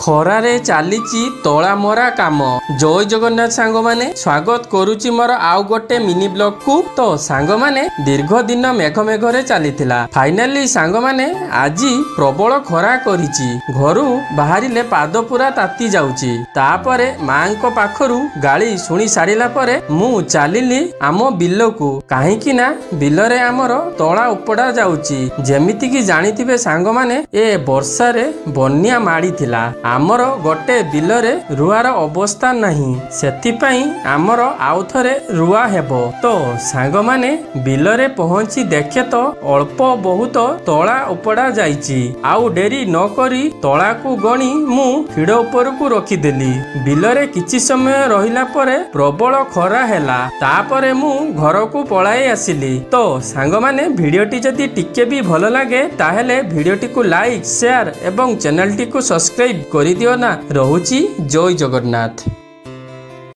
ଖରାରେ ଚାଲିଛି ତଳା ମରା କାମ। ଜୟ ଜଗନ୍ନାଥ ସାଙ୍ଗମାନେ, ସ୍ୱାଗତ କରୁଛି ମୋର ଆଉ ଗୋଟେ ମିନି ବ୍ଲଗକୁ। ତ ସାଙ୍ଗମାନେ, ଦୀର୍ଘ ଦିନ ମେଘ ମେଘରେ ଚାଲିଥିଲା। ଫାଇନାଲି ସାଙ୍ଗମାନେ, ଆଜି ପ୍ରବଳ ଖରା କରିଛି। ଘରୁ ବାହାରିଲେ ପାଦ ପୁରା ତାତି ଯାଉଛି। ତାପରେ ମାଙ୍କ ପାଖରୁ ଗାଳି ଶୁଣି ସାରିଲା ପରେ ମୁଁ ଚାଲିଲି ଆମ ବିଲକୁ, କାହିଁକି ନା ବିଲରେ ଆମର ତଳା ଉପଡ଼ା ଯାଉଛି। ଯେମିତିକି ଜାଣିଥିବେ ସାଙ୍ଗମାନେ, ଏ ବର୍ଷାରେ ବନ୍ୟା ମାଡ଼ିଥିଲା। ଆମର ଗୋଟେ ବିଲରେ ରୁଆର ଅବସ୍ଥା ନାହିଁ, ସେଥିପାଇଁ ଆମର ଆଉଥରେ ରୁଆ ହେବ। ତ ସାଙ୍ଗମାନେ, ବିଲରେ ପହଞ୍ଚି ଦେଖେ ତ ଅଳ୍ପ ବହୁତ ତଳା ଉପଡ଼ା ଯାଇଛି। ଆଉ ଡେରି ନ କରି ତଳାକୁ ଗଣି ମୁଁ ହିଡ଼ ଉପରକୁ ରଖିଦେଲି। ବିଲରେ କିଛି ସମୟ ରହିଲା ପରେ ପ୍ରବଳ ଖରା ହେଲା। ତାପରେ ମୁଁ ଘରକୁ ପଳାଇ ଆସିଲି। ତ ସାଙ୍ଗମାନେ, ଭିଡ଼ିଓଟି ଯଦି ଟିକେ ବି ଭଲ ଲାଗେ, ତାହେଲେ ଭିଡ଼ିଓଟିକୁ ଲାଇକ୍, ସେୟାର ଏବଂ ଚ୍ୟାନେଲଟିକୁ ସବସ୍କ୍ରାଇବ କରିଦିଅ ନା। ରହୁଛି, ଜୟ ଜଗନ୍ନାଥ।